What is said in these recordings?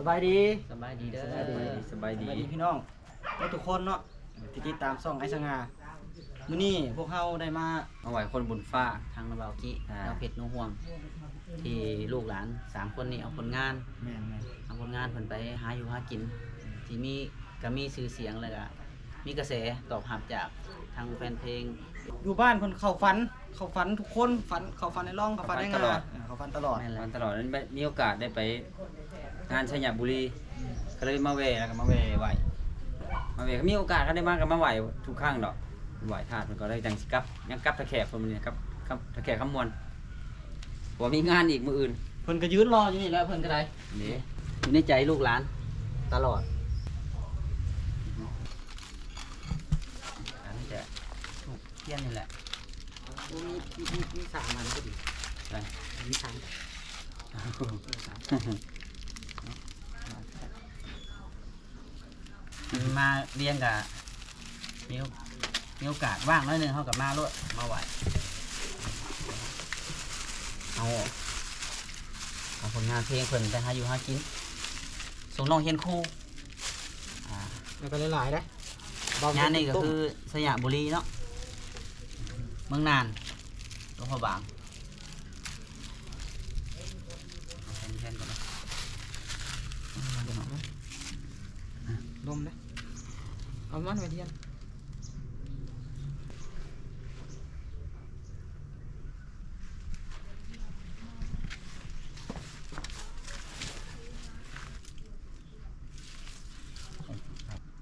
ສະບາຍດີ ສະບາຍດີເດີ ສະບາຍດີ ສະບາຍດີ ສະບາຍດີພີ່ນ້ອງເບິດທຸກຄົນເນາະ ທີ່ຕິດຕາມຊ່ອງອ້າຍສະຫງ່າ. ມື້ນີ້ພວກເຮົາໄດ້ມາ ມາໄຫວ້ຄົນບຸນຟ້າ ທາງນ້າບ່າວກິ ອ່າ ດາວເພັດ ນົວຫ່ວງ ທີ່ລູກຫຼານສາມຄົນນີ້ເອົາຜົນງານ ແມ່ນໆ ເອົາຜົນງານເພິ່ນໄປຫາຢູ່ຫາກິນ ທີ່ມີ ກະມີຊື່ສຽງ ແລ້ວກະມີກະແສຕອບຮັບຈາກທາງແຟນເພງ. ຢູ່ບ້ານເພິ່ນເຂົ້າຝັນ ເຂົ້າຝັນທຸກຄົນ ຝັນ ເຂົ້າຝັນອ້າຍລອງ ເຂົ້າຝັນອ້າຍສະຫງ່າ ເຂົ້າຝັນຕະຫຼອດ ເຂົ້າຝັນຕະຫຼອດ ແມ່ນແຫຼະ ຝັນຕະຫຼອດ. ແລ້ວມີໂອກາດໄດ້ໄປງານໄຊຍະບູລີ ກະເລີຍມາແວ່ ແລ້ວກະມາແວ່ໄຫວ້ ມາແວ່ ມີໂອກາດຄັນໄດ້ມາກະມາໄຫວ້ທຸກຄັ້ງດອກ ໄຫວ້ທາດເພິ່ນ ກະເລີຍຈັ່ງຊິກັບ ຍັງກັບທ່າແຂກເພິ່ນ ມື້ນີ້ກັບ ກັບທ່າແຂກຄຳມ່ວນ ເພາະວ່າມີງານອີກມື້ອື່ນ. ເພິ່ນກະຢືນລໍຢູ່ນີ້ແຫຼະ ເພິ່ນກະໄດ້ ເດ້ ຢູ່ໃນໃຈລູກຫຼານຕະຫຼອດ. ອັນນີ້ກະທູບທຽນນີ້ແຫຼະ ມີ ມີ ມີສາມອັນພໍດີ ມີສາມ ມາວຽງກະມີ ມີໂອກາດວ່າງໜ້ອຍໜຶ່ງ ເຮົາກະມາໂລດ ມາໄຫວ້ ເອົາ ເອົາຜົນງານເພງເພິ່ນໄປຫາຢູ່ຫາກິນ ສົ່ງນ້ອງຮຽນຄູ ອ່າ ແລ້ວກະຫຼາຍໆເດ້ ງານນີ້ກະຄືໄຊຍະບູລີເນາະ ເມືອງນານ ຫຼວງພະບາງ. ເອົາແຜ່ນ ແຜ່ນກ່ອນເນາະ ລົມເດ້ ເອົາມັນໄວ້ທຽນ.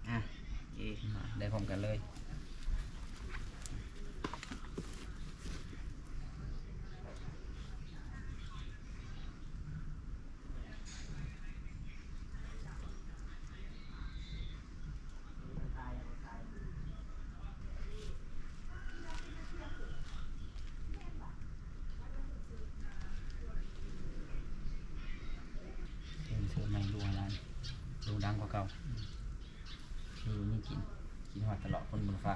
ອ່ະ ໂອເຄ ໄດ້ພ້ອມກັນເລີຍ. ເພງເທື່ອໃໝ່ ໂດ່ງດັງກວ່າເກົ່າ ຢູ່ມີກິນ ຄິດຮອດຕະຫຼອດຄົນບົນຟ້າ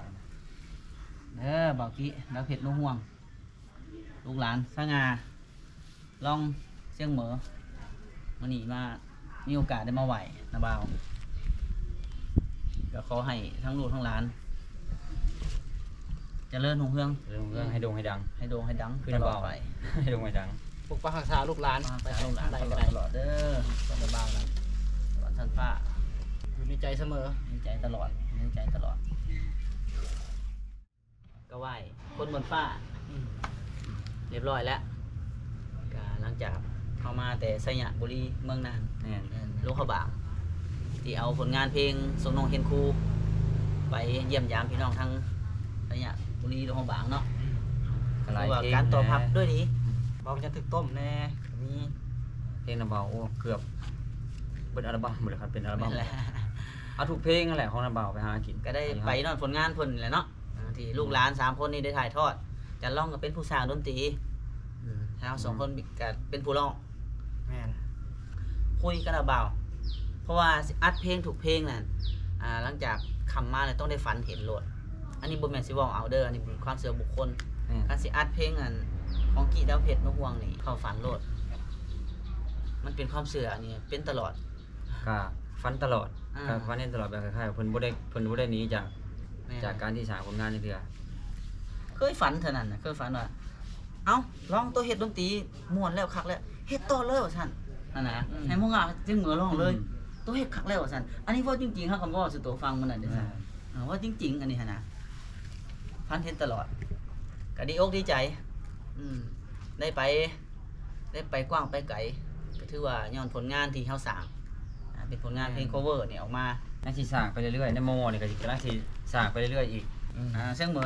ເດີ ບ່າວກິ ດາວເພັດ ນົວຫ່ວງ ລູກຫຼານສະຫງ່າ ລອງຊຽງເໝີ ມື້ນີ້ມາ ມີໂອກາດໄດ້ມາໄຫວ້ນ້າບ່າວ ກະຂໍໃຫ້ທັງລູກທັງຫຼານ ຈະເລີນຮຸ່ງເຮືອງ ເລີນຮຸ່ງເຮືອງ ໃຫ້ໂດ່ງໃຫ້ດັງ ໃຫ້ໂດ່ງໃຫ້ດັງ ຄືນ້າບ່າວ ຕະຫຼອດໄປ ໃຫ້ໂດ່ງໃຫ້ດັງ ປົກປັກຮັກສາລູກຫຼານ ຮັກສາລູກຫຼານຕະຫຼອດ ຕະຫຼອດເດີ ສ່ວນນ້າບ່າວນັ້ນ ສະຫວັນຊັ້ນຟ້າ ຢູ່ໃນໃຈສະເໝີ ໃນໃຈຕະຫຼອດ ໃນໃຈຕະຫຼອດ. ກະໄຫວ້ຄົນບົນຟ້າ ອືມ ຮຽບຮ້ອຍແລ້ວ ກະຫຼັງຈາກເຮົາມາແຕ່ໄຊຍະບູລີ ເມືອງນານ ແມ່ນ ແມ່ນ ຫຼວງພະບາງ ທີ່ເອົາຜົນງານເພງສົ່ງນ້ອງຮຽນຄູ ໄປຢ້ຽມຢາມພີ່ນ້ອງທາງໄຊຍະບູລີ ຫຼວງພະບາງເນາະ ອືມ ກະຫຼາຍ ຖືວ່າການຕອບຮັບດ້ວຍດີ ເບົາຈະຖືກຕົ້ມແດ່ ກະມີ ເພງນ້າບ່າວ ໂອ້ ເກືອບເບິດອັລະບັມເລີຍ ຄັນເປັນອັລະບັມ ແມ່ນແຫຼະ ເອົາທຸກເພງຫັ້ນແຫຼະ ຂອງນ້າບ່າວໄປຫາກິນ ກະໄດ້ໄປຍ້ອນຜົນງານເພິ່ນແຫຼະເນາະ. ອ່າ ທີ່ລູກຫຼານສາມຄົນນີ້ໄດ້ຖ່າຍທອດ ຈັນລອງກະເປັນຜູ້ສ້າງດົນຕີ ອືມ ເຮົາສອງຄົນກະເປັນຜູ້ຮ້ອງ ແມ່ນ ຄຸຍກັບນ້າບ່າວ ເພາະວ່າຊິອັດເພງທຸກເພງນັ້ນ ອ່າ ຫຼັງຈາກຄ່ຳມາແລ້ວຕ້ອງໄດ້ຝັນເຫັນໂລດ ອັນນີ້ບໍ່ແມ່ນຊິເວົ້າເອົາເດີ ອັນນີ້ເປັນຄວາມເຊື່ອບຸກຄົນ ແມ່ນ ຄັນຊິອັດເພງອັນຂອງກີ້ດາວເພັດ ນົວຫ່ວງນີ້ ເຂົ້າຝັນໂລດ ມັນເປັນຄວາມເຊື່ອ ອັນນີ້ເປັນຕະຫຼອດ. ກະຝັນຕະຫຼອດ ອ່າ ກະຝັນເຫັນຕະຫຼອດ ແບບຄ້າຍໆວ່າເພິ່ນບໍ່ໄດ້ ເພິ່ນບໍ່ໄດ້ໜີຈາກ ແມ່ນ ຈາກການທີ່ສ້າງຜົນງານຈັກເທື່ອ ເຄີຍຝັນເທື່ອນັ້ນນະ ເຄີຍຝັນວ່າ ເອົ້າ ລອງໂຕເຮັດດົນຕີມ່ວນແລ້ວ ຄັກແລ້ວ ເຮັດຕໍ່ເລີຍວ່າຊັ້ນ ຫັ້ນນະ ອືມ ໃຫ້ໝູ່ງານຊຽງເໝີຮ້ອງເລີຍ ອືມ ໂຕເຮັດຄັກແລ້ວວ່າຊັ້ນ ອັນນີ້ເວົ້າຈິງໆ ເຮົາກະເວົ້າສູ່ໂຕຟັງມື້ນັ້ນເດ້ ເອີ ເອີ ເວົ້າຈິງໆ ອັນນີ້ຫັ້ນນະ ຝັນເຫັນຕະຫຼອດ ກະດີອົກດີໃຈ ອືມ ໄດ້ໄປ ໄດ້ໄປກວ້າງໄປໄກ ກະຖືວ່າຍ້ອນຜົນງານທີ່ເຮົາສ້າງ ອ່າ ເປັນຜົນງານເພງ ແມ່ນ ໂຄເວີນີ້ອອກມາ ຍັງຊິສ້າງໄປເລື້ອຍໆ ໃນມໍ່ໆນີ້ກະຊິກຳລັງຊິສ້າງໄປເລື້ອຍໆອີກ ອືມ ອ່າ ຊຽງເໝີ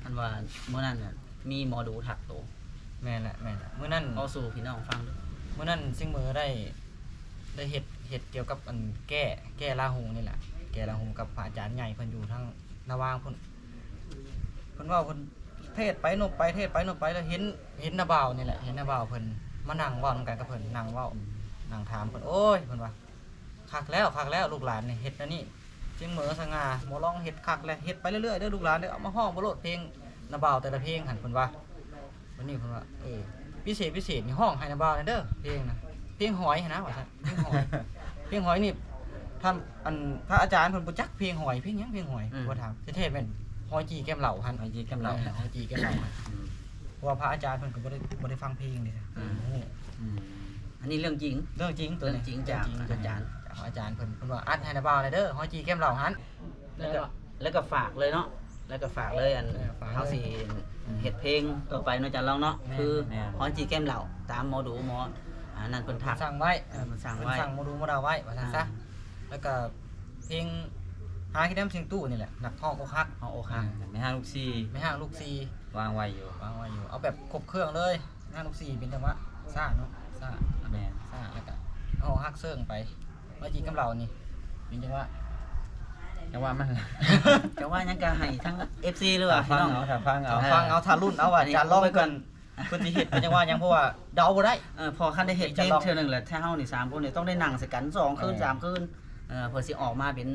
ອັນວ່າມື້ນັ້ນນະ ມີໝໍດູທັກໂຕ ແມ່ນແຫຼະ ແມ່ນແຫຼະ ມື້ນັ້ນເວົ້າສູ່ພີ່ນ້ອງຟັງດູ ມື້ນັ້ນຊຽງເໝີໄດ້ ໄດ້ເຮັດ ເຮັດກ່ຽວກັບອັນແກ້ ແກ້ລາຫູນີ້ແຫຼະ ແກ້ລາຫູກັບພະອາຈານໃຫຍ່ເພິ່ນຢູ່ທາງນາຫວ່າງພຸ້ນ ເພິ່ນເວົ້າ ເພິ່ນເທດໄປນົບໄປ ເທດໄປນົບໄປ ແລ້ວເຫັນ ເຫັນນ້າບ່າວນີ້ແຫຼະ ເຫັນນ້າບ່າວເພິ່ນມານັ່ງເວົ້ານຳກັນກັບເພິ່ນ ນັ່ງເວົ້າ ນັ່ງຖາມເພິ່ນ ໂອ້ຍ ເພິ່ນວ່າ ຄັກແລ້ວ ຄັກແລ້ວ ລູກຫຼານນີ້ເຮັດແນວນີ້ ຊຽງເໝີ ສະຫງ່າ ໝໍລອງເຮັດຄັກແລ້ວ ເຮັດໄປເລື້ອຍໆເດີລູກຫຼານເດີ ເອົາມາຮ້ອງເບິ່ງໂລດ ເພງນ້າບ່າວແຕ່ລະເພງຫັ້ນ ເພິ່ນວ່າ ບາດນີ້ເພິ່ນວ່າ ເອີ ພິເສດ ພິເສດນີ້ຮ້ອງໃຫ້ນ້າບ່າວແດ່ເດີ ເພງນະ ເພງຫອຍຫັ້ນນະ ວ່າຊັ້ນ ເພງຫອຍ ເພງຫອຍນີ້ ທ່ານ ອັນ ພະອາຈານເພິ່ນບໍ່ຈັກເພງຫອຍ ເພງຫຍັງເພງຫອຍ ອືມ ບໍ່ຖາມ ແທ້ໆແມ່ນຫອຍຈີ່ແກ້ມເຫຼົ້າຫັ້ນ ຫອຍຈີ່ແກ້ມເຫຼົ້າ ເອີ ຫອຍຈີ່ແກ້ມເຫຼົ້າຫັ້ນ ອືມ ເພາະວ່າພະອາຈານເພິ່ນກໍບໍ່ໄດ້ ບໍ່ໄດ້ຟັງເພງເດ້ ອືມ ບໍ່ຮູ້ ອືມ ອັນນີ້ເລື່ອງຈິງ ເລື່ອງຈິງ ເລື່ອງຈິງຈາກອາຈານ ຈາກພະອາຈານເພິ່ນ ເພິ່ນວ່າອັດໃຫ້ນາບ່າວແດ່ເດີ ຫອຍຈີ່ແກ້ມເຫຼົ້າຫັ້ນ ແລ້ວກໍ ແລ້ວກໍຝາກເລີຍເນາະ ແລ້ວກໍຝາກເລີຍ ອັນ ເອີ ຝາກເລີຍ ເຮົາຊິເຮັດເພງຕໍ່ໄປເນາະ ອາຈານລອງເນາະ ແມ່ນ ຄື ແມ່ນ ຫອຍຈີ່ແກ້ມເຫຼົ້າ ຕາມໝໍດູ ໝໍ ອັນນັ້ນເພິ່ນທັກ ເພິ່ນສັ່ງໄວ້ ເອີ ເພິ່ນສັ່ງໄວ້ ເພິ່ນສັ່ງໝໍດູ ໝໍດາວໄວ້ວ່າຊັ້ນຊະ ອ່າ ແລ້ວກໍເພງຫາຂີ້ດຳສຽງຕູ້ນີ້ແຫຼະ ນັກຮ້ອງອົກຫັກ ຮ້ອງອົກຫັກ ແມ່ນ ແມ່ຮ້າງລູກສີ່ ແມ່ຮ້າງລູກສີ່ ວາງໄວ້ຢູ່ ວາງໄວ້ຢູ່ ເອົາແບບຄົບເຄື່ອງເລີຍ ແມ່ຮ້າງລູກສີ່ເປັນຈັງຫວະຊ້າເນາະ ຊ້າ ແມ່ນ ຊ້າ ແລ້ວກໍເອົາຮັກເຊິ່ງໄປ ວ່າຈີ່ກັບເຫຼົ້ານີ້ເປັນຈັງຫວະ ຈັງຫວະມັນ ຈັງຫວະຫຍັງກໍໃຫ້ທັງເອັຟຊີ ຫຼືວ່າ ຖ້າຟັງເອົາ ພີ່ນ້ອງ ຖ້າຟັງເອົາ ຖ້າຟັງເອົາ ຖ້າລຸ້ນເອົາວ່າ ເອີ ອາຈານລອງເພິ່ນ ເພິ່ນຊິເຮັດເປັນຈັງຫວະຫຍັງ ເພາະວ່າເດົາບໍ່ໄດ້ ເອີ ເພາະຄັນໄດ້ເຮັດເພງເທື່ອໜຶ່ງແລ້ວ ແທ້ເຮົານີ້ສາມຄົນນີ້ຕ້ອງໄດ້ນັ່ງໃສ່ກັນສອງຄືນ ເອີ ສາມຄືນ ເອີ ເພື່ອຊິອອກມາເປັນ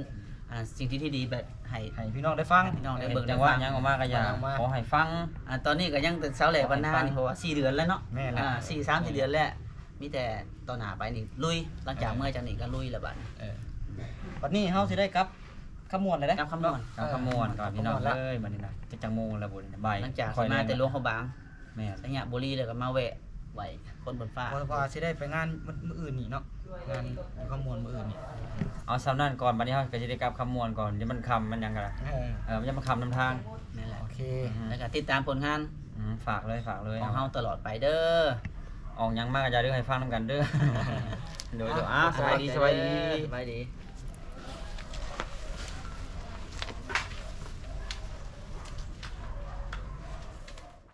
ອ່າ ສິ່ງທີ່ ທີ່ດີແບບໃຫ້ ໃຫ້ພີ່ນ້ອງໄດ້ຟັງ ໃຫ້ພີ່ນ້ອງໄດ້ເບິ່ງໄດ້ຟັງ ເຮັດຈັງຫວະຫຍັງອອກມາກໍຢ່າ ເຮັດຈັງຫວະ ຂໍໃຫ້ຟັງ ອ່າ ຕອນນີ້ກໍຍັງແຕ່ສາວແຫຼວບັນນານີ້ ຂໍໃຫ້ຟັງ ເພາະວ່າສີ່ເດືອນແລ້ວເນາະ ແມ່ນແລ້ວ ອ່າ ສີ່ ສາມສີ່ເດືອນແລ້ວ ມີແຕ່ຕໍ່ໜ້າໄປນີ້ລຸຍ ຫຼັງຈາກ ເອີ ເມື່ອຈາກນີ້ກໍລຸຍແລ້ວບັດນີ້ ເອີ ບັດນີ້ເຮົາຊິໄດ້ກັບຄຳມ່ວນແລ້ວເດ້ ກັບຄຳມ່ວນ ເອີ ກັບຄຳມ່ວນກ່ອນ ກັບຄຳມ່ວນແລ້ວ ພີ່ນ້ອງເອີຍ ບັດນີ້ນະ ຈັກ ຈັກໂມງແລ້ວບຸນ ບ່າຍ ຫຼັງຈາກຊິມາແຕ່ຫຼວງພະບາງ ແມ່ນ ໄຊຍະບູລີ ແລ້ວກໍມາແວະໄຫວ້ຄົນບົນຟ້າ ເພາະວ່າຊິໄດ້ໄປງານມື້ ມື້ອື່ນນີ້ເນາະ ງານຄຳມ່ວນມື້ອື່ນນີ້ ເອົາສ່ຳນັ້ນກ່ອນ ບັດນີ້ເຮົາກໍຊິໄດ້ກັບຄຳມ່ວນກ່ອນ ດຽວມັນຄ່ຳມັນຫຍັງກໍໄດ້ ເອີ ເອີ ມັນຈະມາຄ່ຳນຳທາງ ແມ່ນແຫຼະ ໂອເຄ ອືມ ແລ້ວກໍຕິດຕາມຜົນງານ ອືມ ຝາກເລີຍ ຝາກເລີຍ ຂອງເຮົາຕະຫຼອດໄປເດີ ອອກຫຍັງມາກໍຢ່າລືມໃຫ້ຟັງນຳກັນເດີ ໂດຍ ໂດຍ ອ່າ ສະບາຍດີ ສະບາຍດີ ສະບາຍດີ.